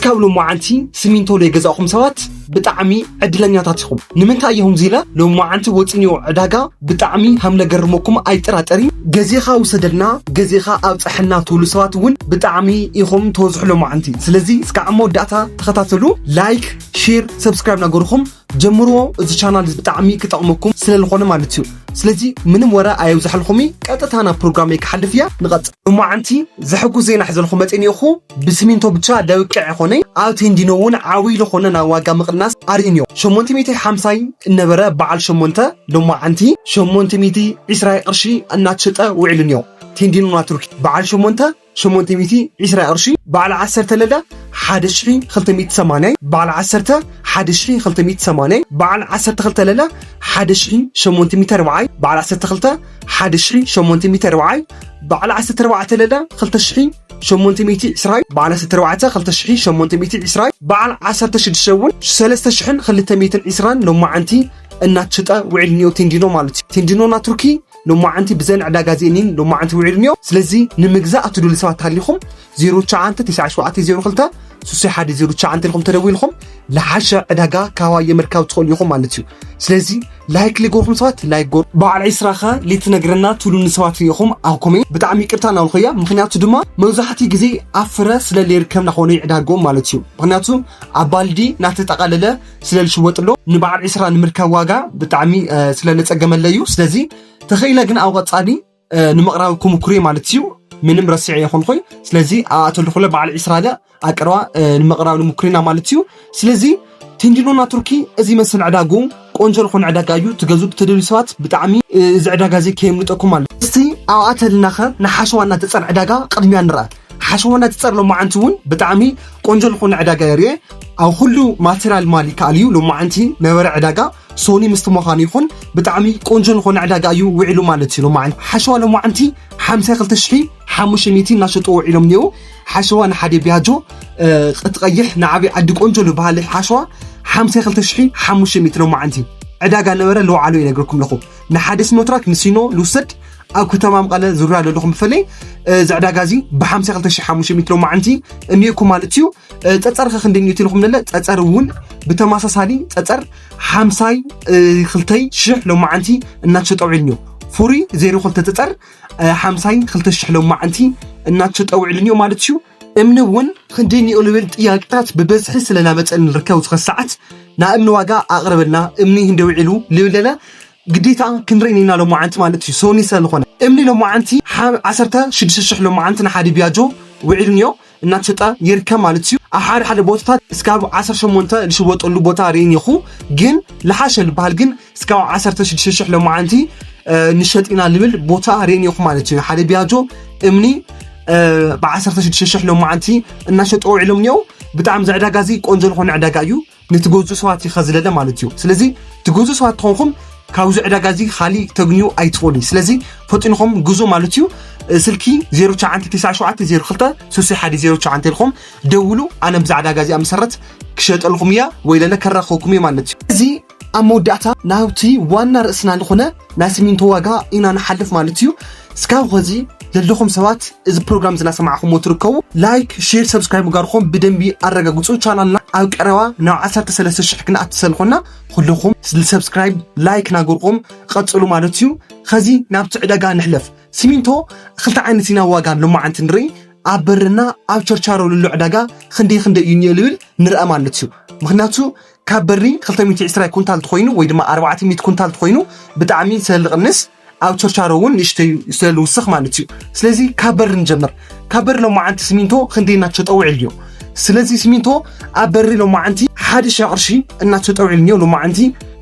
ካብ ሎማዓንቲ ሲሚንቶ ዘይገዛእኹም ሰባት ብጣዕሚ ዕድለኛታት ኢኹም። ንምንታይ እዮም ዚለ ሎማዓንቲ ወፂንዮ ዕዳጋ ብጣዕሚ ሃም ለገርመኩም ኣይጠራጠሪ። ገዜኻ ውሰደልና፣ ገዜኻ ኣብፀሐልና ትብሉ ሰባት እውን ብጣዕሚ ኢኹም ተወዝሑ ሎማዓንቲ። ስለዚ እስካዕ መወዳእታ ተኸታተሉ። ላይክ፣ ሼር፣ ሰብስክራይብ ናገርኹም ጀምርዎ። እዚ ቻናል ብጣዕሚ ክጠቕመኩም ስለ ዝኾነ ማለት እዩ። ስለዚ ምንም ወረ ኣየብዝሐልኹም፣ ቀጥታ ናብ ፕሮግራመይ ክሓልፍ እያ። ንቐጽል። ሎማዓንቲ ዘሕጉስ ዜና ሒዘልኹም መጺእ እኒኦኹ። ብሲሚንቶ ብቻ ደብቅዕ ይኾነ፣ ኣብ ቴንዲኖ እውን ዓብይ ዝኾነ ናይ ዋጋ ምቕናስ ኣርእዩ እኒኦ። ሸሞንተ ሚእቲ ሓምሳይ እነበረ በዓል ሸሞንተ ሎማዓንቲ ሸሞንተ ሚእቲ ዕስራ ቅርሺ እናተሸጠ ውዒሉ እኒኦ። ቴንዲኖ ናቱርኪ በዓል ሸሞንተ ሸሞንተ ሚእቲ ዕስራ ቅርሺ፣ በዓል ዓሰርተ ለለ ሓደ ሽሕ ክልተ ሚእቲ ሰማንያ፣ በዓል ዓሰርተ ሓደ ሽሕ ክልተ ሚእቲ ሰማንያ፣ በዓል ዓሰርተ ክልተ ለለ ሓደ ሽሕ ሸሞንተ ሚእቲ ኣርብዓይ፣ በዓል ዓሰርተ ክልተ ሓደ ሽሕ ሸሞንተ ሚእቲ ኣርብዓይ፣ በዓል ዓሰርተ ኣርባዕተ ለለ ክልተ ሽሕ ሸሞንተ ሚእቲ ዕስራ፣ በዓል ዓሰርተ ኣርባዕተ ክልተ ሽሕ ሸሞንተ ሚእቲ ዕስራ፣ በዓል ዓሰርተ ሽዱሽተ እውን ሰለስተ ሽሕን ክልተ ሚእትን ዕስራን ሎማዓንቲ እናተሸጠ ውዒሉ እኒኦ ቴንዲኖ ማለት እዩ። ቴንዲኖ ናቱርኪ ሎማዓንቲ ብዘን ዕዳጋ እዚአን ሎማዓንቲ ውዒሉ እኒኦ። ስለዚ ንምግዛእ እትደልዩ ሰባት ሃሊኹም ዜሮ ትሽዓተ ትሽዓተ ሸውዓተ ዜሮ ክልተ ሱሳ ሓደ ዜሮ ትሽዓተ ኢልኩም ተደዊልኩም ልሓሸ ዕዳጋ ካባየ ምርካብ ትኽእሉ ኢኹም ማለት እዩ። ስለዚ ላይክ ልገብርኩም ሰባት ላይክ ጎር በዓል ዕስራ ኸ ልትነግረና ትብሉኒ ሰባት ኢኹም ኣብ ኮሜንት። ብጣዕሚ ይቅርታ እናበልኩ እያ፣ ምኽንያቱ ድማ መብዛሕትኡ ግዜ ኣብ ፍረ ስለ ዘይርከብ ናኾነ ይዕዳጎም ማለት እዩ። ምኽንያቱ ኣብ ባልዲ እናተጠቃለለ ስለ ዝሽወጥ ኣሎ፣ ንበዓል ዕስራ ንምርካብ ዋጋ ብጣዕሚ፣ እ፣ ስለ ዘጸገመለ እዩ። ስለዚ ተኽኢለ ግን ኣብ ቀጻሊ፣ እ፣ ንምቕራብ ክምኩር እየ ማለት እዩ። ምንም ረሲዐ ይኹን ኾይ፣ ስለዚ ኣብኣተሉ ኩለ በዓል ዕስራ ለ ኣብ ቀረባ፣ እ፣ ንምቕራብ ንምኩር ኢና ማለት እዩ። ስለዚ ቴንዲኖ ናቱርኪ እዚ መስል ዕዳጉ ቆንጆ ዝኾነ ዕዳጋ እዩ። ትገዙ ትደልዩ ሰባት ብጣዕሚ፣ እ፣ እዚ ዕዳጋ እዚ ከየምልጠኩም ማለት እዩ። እስቲ ኣብኣተልናኸ ንሓሸዋ እናተጸር ዕዳጋ ቅድሚያ ንርኣ። ሓሸዋ እናተጸር ሎማዓንቲ እውን ብጣዕሚ ቆንጆ ዝኾነ ዕዳጋ የርኢ። ኣብ ኩሉ ማቴሪያል ማል ይከኣል እዩ። ሎማዓንቲ ነበረ ዕዳጋ ሶኒ ምስቲ ምዃኑ ይኹን ብጣዕሚ ቆንጆ ዝኾነ ዕዳጋ እዩ ውዒሉ ማለት እዩ። ሎማዓንቲ ሓሸዋ ሎማዓንቲ ሓምሳ ክልተ ሽሕ ሓሙሽተ ሚእቲ እናሸጡ ውዒሎም እኒኦ። ሓሸዋ ንሓደ ቢያጆ፣ እ፣ ቅቲ ቀይሕ ንዓብይ ዓዲ ቆንጆ ዝበሃል ሓሸዋ ሓምሳ ክልተ ሽሕ ሓሙሽተ ሚእቲ ሎማዓንቲ ዕዳጋ ነበረ። ለውዓሉ ይነግረኩም ኣለኹ። ንሓደ ሲኖትራክ ንሲኖ ልውሰድ ኣብ ከተማ መቐለ ዙርያ ዘለኹም ብፈለይ፣ እ፣ እዚ ዕዳጋ እዚ ብሓምሳ ክልተ ሽሕ ሓሙሽተ ሚእቲ ሎማዓንቲ እኒኦኩም ማለት እዩ። እ፣ ጸጸር ከ ክንደይ እኒኦ ኢልኩም ነለ? ጸጸር እውን ብተመሳሳሊ ጸጸር ሓምሳይ፣ እ፣ ክልተ ሽሕ ሎማዓንቲ እናተሸጠ ውዒሉ እኒኦ። ፍሩይ ዜሮ ክልተ ጸጸር፣ እ፣ ሓምሳይ ክልተ ሽሕ ሎማዓንቲ እናተሸጠ ውዒሉ እኒኦ ማለት እዩ። እምኒ እውን ክንደይ እኒኦ ልብል ጥያቄታት ብበዝሒ ስለ እናመጸ ንርከብ ዝኸ ሰዓት፣ ናይ እምኒ ዋጋ ኣቕርበልና፣ እምኒ ክንደይ ውዒሉ ልብል ለለ ግዴታ ክንርኢ ኢና ሎማዓንቲ ማለት እዩ። ሶኒ ስለ ዝኾነ እምኒ ሎማዓንቲ ሓ-፣ ዓሰርተ ሽዱሽተ ሽሕ ሎማዓንቲ ንሓደ ቢያጆ ውዒሉ እኒኦ እናተሸጠ ይርከብ ማለት እዩ። ኣብ ሓደ ሓደ ቦታታት እስካብ ዓሰርተ ሸሞንተ ዝሽወጠሉ ቦታ ርኢን ኢኹ፣ ግን ልሓሸ ዝበሃል ግን እስካብ ዓሰርተ ሽዱሽተ ሽሕ ሎማዓንቲ፣ እ፣ ንሸጥ ኢና ልብል ቦታ ርኢን ኢኹ ማለት እዩ። ሓደ ቢያጆ እምኒ፣ እ፣ ብዓሰርተ ሽዱሽተ ሽሕ ሎማዓንቲ እናሸጡ ውዒሎም እኒኦ። ብጣዕሚ እዚ ዕዳጋ እዚ ቆንጆ ዝኾነ ዕዳጋ እዩ። ንትገዝኡ ሰባት ይኸዝለለ ማለት እዩ። ስለዚ ትገዝኡ ሰባት ተኾንኩም ካብዚ ዕዳጋ እዚ ካሊእ ተግንዩ ኣይትኽእሉ። ስለዚ ፈጢንኹም ግዙ ማለት እዩ። ስልኪ ዜሮ ትሽዓተ ትሽዓተ ሸውዓተ ዜሮ ክልተ ሱሳ ሓደ ዜሮ ትሽዓተ ኢልኩም ደውሉ። ኣነ ብዛ ዕዳጋ እዚኣ መሰረት ክሸጠልኩም እያ ወይ ለለ ከራኸብኩም እየ ማለት እዩ። እዚ ኣብ መወዳእታ ናብቲ ዋና ርእስና ዝኾነ ናይ ሲሚንቶ ዋጋ ኢና ንሓልፍ ማለት እዩ። እስካብ ኸዚ ዘለኹም ሰባት እዚ ፕሮግራም ዝናሰማዕኹምዎ ትርከቡ፣ ላይክ፣ ሼር፣ ሰብስክራይብ ምግባርኩም ብደንቢ ኣረጋግጹ። ቻናልና ኣብ ቀረባ ናብ ዓሰርተ ሰለስተ ሽሕ ክንኣቲ ሰልኾና ኩልኹም ሰብስክራይብ፣ ላይክ ናገርኩም ቀጽሉ ማለት እዩ። ኸዚ ናብቲ ዕዳጋ ንሕለፍ። ሲሚንቶ ክልተ ዓይነት ኢና ዋጋ ሎማዓንቲ ንርኢ። ኣብ በርና ኣብ ቸርቻሮ ልሎ ዕዳጋ ክንደይ ክንደይ እዩ እኒኦ ልብል ንርአ ማለት እዩ። ምኽንያቱ ካብ በሪ ክልተ ሚእቲ ዕስራ ኩንታል ተኾይኑ ወይ ድማ ኣርባዕተ ሚእቲ ኩንታል ተኾይኑ ብጣዕሚ ስለ ዝቕንስ ኣብ ቸርቻሮ እውን ንእሽተይ ስለ ዝውስኽ ማለት እዩ። ስለዚ ካብ በሪ ንጀምር። ካብ በሪ ሎማዓንቲ ሲሚንቶ ክንደይ እናተሸጠ ውዒሉ እዩ? ስለዚ ሲሚንቶ ኣብ በሪ ሎማዓንቲ ሓደ ሽሕ ቅርሺ እናተሸጠ ውዒሉ እኒኦ። ሎማዓንቲ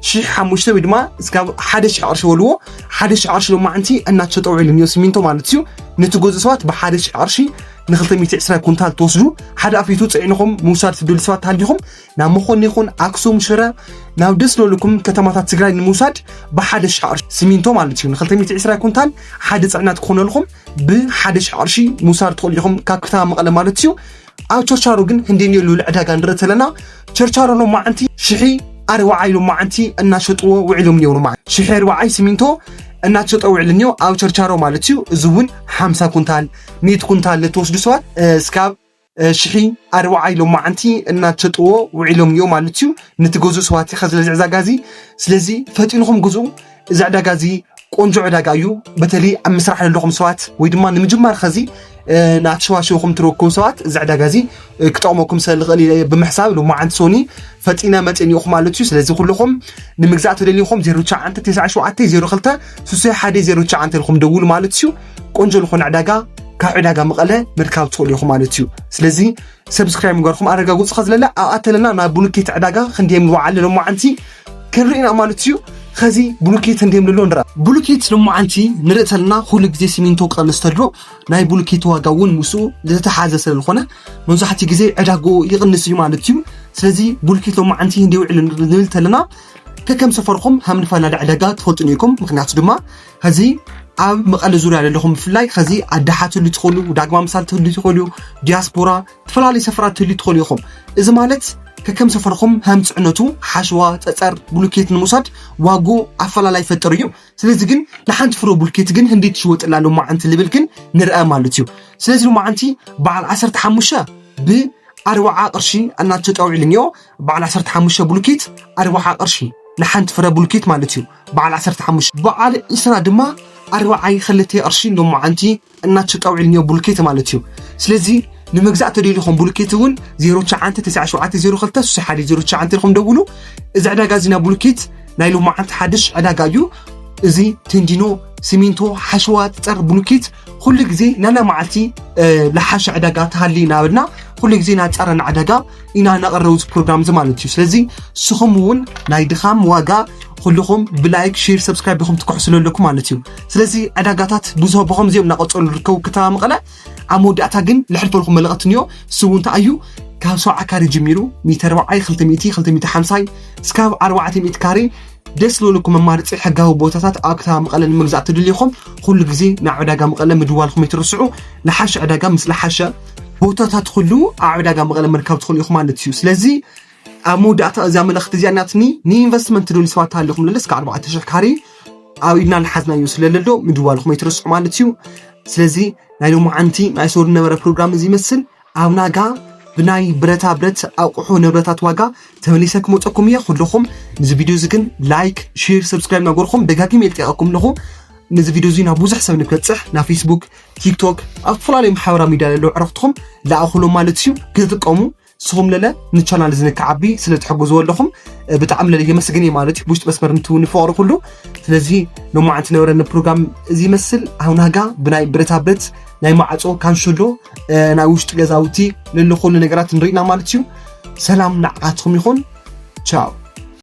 ሽሕ ሓሙሽተ ወይ ድማ እስካብ ሓደ ሽሕ ቅርሺ በልዎ፣ ሓደ ሽሕ ቅርሺ ሎማዓንቲ እናተሸጠ ውዒሉ እኒኦ ሲሚንቶ ማለት እዩ። ንትገዝኡ ሰባት ብሓደ ሽሕ ቅርሺ ንክልተ ሚእቲ ዕስራ ኩንታል ትወስዱ ሓደ ኣፊቱ ጽዒንኹም ምውሳድ ትደልዩ ሰባት ተሃሊኹም ናብ መኾኒ ይኹን ኣክሱም፣ ሽረ፣ ናብ ደስ ዝበለኩም ከተማታት ትግራይ ንምውሳድ ብሓደ ሽሕ ቅርሺ ሲሚንቶ ማለት እዩ። ንክልተ ሚእቲ ዕስራ ኩንታል ሓደ ጽዕነት ክኾነልኩም ብሓደ ሽሕ ቅርሺ ምውሳድ ትኽእሉ ኢኹም ካብ ከተማ መቐለ ማለት እዩ። ኣብ ቸርቻሮ ግን ክንደይ እኒኦ ልብል ዕዳጋ ንርኢ ተለና ቸርቻሮ ሎማዓንቲ ሽሒ ኣርብዓ ሎማዓንቲ እናሸጥዎ ውዒሎም እኒኦ። ሎማዓንቲ ሽሒ ኣርብዓ ሲሚንቶ እናተሸጠ ውዒሉ እኒኦ ኣብ ቸርቻሮ ማለት እዩ። እዚ እውን ሓምሳ ኩንታል ሚእቲ ኩንታል ንትወስዱ ሰባት፣ እ፣ እስካብ ሽሒ ኣርባዓይ ሎማዓንቲ እናተሸጥዎ ውዒሎም እዮም ማለት እዩ። ንትገዙ ሰባት ኢኻ ስለዚ ዕዳጋ እዚ። ስለዚ ፈጢንኹም ግዙ። እዚ ዕዳጋ እዚ ቆንጆ ዕዳጋ እዩ። በተለይ ኣብ ምስራሕ ዘለኹም ሰባት ወይ ድማ ንምጅማር ኸዚ ናተሸዋሸውኹም ትረክቡ ሰባት እዚ ዕዳጋ እዚ ክጠቕመኩም ስለ ዝኽእል ኢለ ብምሕሳብ ሎማዓንቲ ሶኒ ፈጢነ መፅእ እኒኦኹ ማለት እዩ። ስለዚ ኩልኹም ንምግዛእ ተደሊኹም ዜሮ ትሽዓተ ተስዓ ሸውዓተ ዜሮ ክልተ ስሱይ ሓደ ዜሮ ትሽዓተ ኢልኩም ደውሉ ማለት እዩ። ቆንጆ ዝኾነ ዕዳጋ ካብ ዕዳጋ መቐለ ምርካብ ትኽእሉ ኢኹም ማለት እዩ። ስለዚ ሰብስክራይብ ምግባርኩም ኣረጋግፁ። ኸዚ ለለ ኣብኣ ተለና ናብ ብሉኬት ዕዳጋ ክንደየም ንወዓለ ሎማዓንቲ ክንርኢ ኢና ማለት እዩ። ኸዚ ብሉኬት እንዲም ልሎ ንራ ብሉኬት ሎማዓንቲ ንርኢ ተለና ኩሉ ግዜ ሲሚንቶ ክቐንስ ተሎ ናይ ብሉኬት ዋጋ እውን ምስኡ ዝተተሓዘ ስለ ዝኾነ መብዛሕትኡ ግዜ ዕዳግኡ ይቕንስ እዩ ማለት እዩ። ስለዚ ብሉኬት ሎማዓንቲ እንዲ ውዕል ንብል ተለና ከከም ሰፈርኩም ሃምልፋ ናዳ ዕዳጋ ትፈልጡ ኢኹም። ምክንያቱ ድማ ኸዚ ኣብ መቐለ ዙርያ ዘለኹም ብፍላይ ኸዚ ኣዳሓ ትህሉ ትኽእሉ፣ ዳግማ ምሳል ትህሉ ትኽእሉ፣ ዲያስፖራ፣ ዝተፈላለዩ ሰፈራት ትህሉ ትኽእሉ ኢኹም። እዚ ማለት ከከም ሰፈርኩም ሃም ጽዕነቱ ሓሸዋ፣ ጸጸር፣ ብሉኬት ንምውሳድ ዋጉ ኣፈላላይ ይፈጥር እዩ። ስለዚ ግን ንሓንቲ ፍሮ ብሉኬት ግን ህንደይ ትሽወጥላ ሎማዓንቲ ልብል ግን ንርአ ማለት እዩ። ስለዚ ሎማዓንቲ በዓል ዓሰርተ ሓሙሽተ ብ ኣርባዓ ቅርሺ እናተሸጠ ውዒሉ እኒኦ። በዓል ዓሰርተ ሓሙሽተ ብሉኬት ኣርባዓ ቅርሺ ንሓንቲ ፍረ ብሉኬት ማለት እዩ። በዓል ዓሰርተ ሓሙሽተ በዓል ዕስራ ድማ ኣርባዓይ ክልተ ቅርሺ ሎማዓንቲ እናተሸጠ ውዒሉ እኒኦ ብሉኬት ማለት እዩ። ስለዚ ንምግዛእ ተደሊኹም ብሉኬት እውን ዜሮ ትሽዓተ ተስዓ ሸውዓተ ዜሮ ክልተ ስሱይ ሓደ ዜሮ ትሽዓተ ኢልኩም ደውሉ። እዚ ዕዳጋ እዚ ናይ ብሉኬት ናይ ሎማዓንቲ ሓድሽ ዕዳጋ እዩ። እዚ ቴንዲኖ፣ ሲሚንቶ፣ ሓሸዋ፣ ጸጸር፣ ብሉኬት ኩሉ ግዜ ናና መዓልቲ እ፣ ለሓሸ ዕዳጋ ተሃሊ እናበልና ኩሉ ግዜ ናጻረና ዕዳጋ ኢና ነቕርብ እዚ ፕሮግራም እዚ ማለት እዩ። ስለዚ ንስኹም እውን ናይ ድኻም ዋጋ ኩልኹም ብላይክ፣ ሼር፣ ሰብስክራይብ ኢኹም ትክሕስሉ ኣለኩም ማለት እዩ። ስለዚ ዕዳጋታት ብዙ ብኸም እዚኦም እናቐጸሉ ዝርከቡ ከተማ መቐለ ኣብ መወዳእታ ግን ልሕልፈልኩም መልእኽቲ እንዮ። እሱ እውን እንታይ እዩ? ካብ ሰብዓ ካሬ ጀሚሩ ሚእቲ ኣርባዓይ፣ ክልተ ሚእቲ፣ ክልተ ሚእቲ ሓምሳይ እስካብ ኣርባዕተ ሚእቲ ካሬ ደስ ዝብለኩም መማረፂ ሕጋዊ ቦታታት ኣብ ከተማ መቐለ ንምግዛእ ትደልዩኹም ኩሉ ግዜ ናብ ዕዳጋ መቐለ ምድዋልኩም ኣይትርስዑ። ለሓሸ ዕዳጋ ምስ ለሓሸ ቦታታት ኩሉ ኣብ ዕዳጋ መቐለ ምርካብ ትኽእሉ ኢኹም ማለት እዩ። ስለዚ ኣብ መወዳእታ እዛ መልእኽቲ እዚኣ ናትኒ ንኢንቨስትመንት ትደልዩ ሰባት ኣለኹም ለለ እስከ ኣርባዕተ ሽሕ ካሬ ኣብ ኢድና ልሓዝናዮ ስለለዶ ምድዋልኩም ኣይትርስዑ ማለት እዩ። ስለዚ ናይ ሎማዓንቲ ናይ ሶሪ ነበረ ፕሮግራም እዚ ይመስል። ኣብ ናጋ ብናይ ብረታ ብረት ኣቑሑ ንብረታት ዋጋ ተመሊሰ ክመፀኩም እየ። ኩልኹም ነዚ ቪድዮ እዚ ግን ላይክ፣ ሼር፣ ሰብስክራይብ ናገርኩም ደጋጊም የልጢቐኩም ኣለኹ። ነዚ ቪድዮ እዚ ናብ ብዙሕ ሰብ ንክበፅሕ ናብ ፌስቡክ፣ ቲክቶክ፣ ኣብ ዝተፈላለዩ ማሕበራዊ ሚድያ ዘለዉ ዕረኽትኹም ለኣኹሎም ማለት እዩ ክጥቀሙ። ንስኹም ለለ ንቻናል እዚ ንክዓቢ ስለ ትሕግዝዎ ኣለኹም ብጣዕሚ ለለ የመስግን እየ ማለት እዩ። ብውሽጢ መስመር ንትው ንፍቕሪ ኩሉ። ስለዚ ሎማዓንቲ ነበረኒ ፕሮግራም እዚ ይመስል። ኣብ ናጋ ብናይ ብረታ ብረት ናይ ማዕፆ ካንሽሎ ናይ ውሽጢ ገዛውቲ ለለ ኩሉ ነገራት ንርኢና ማለት እዩ። ሰላም ንዓትኩም ይኹን። ቻው።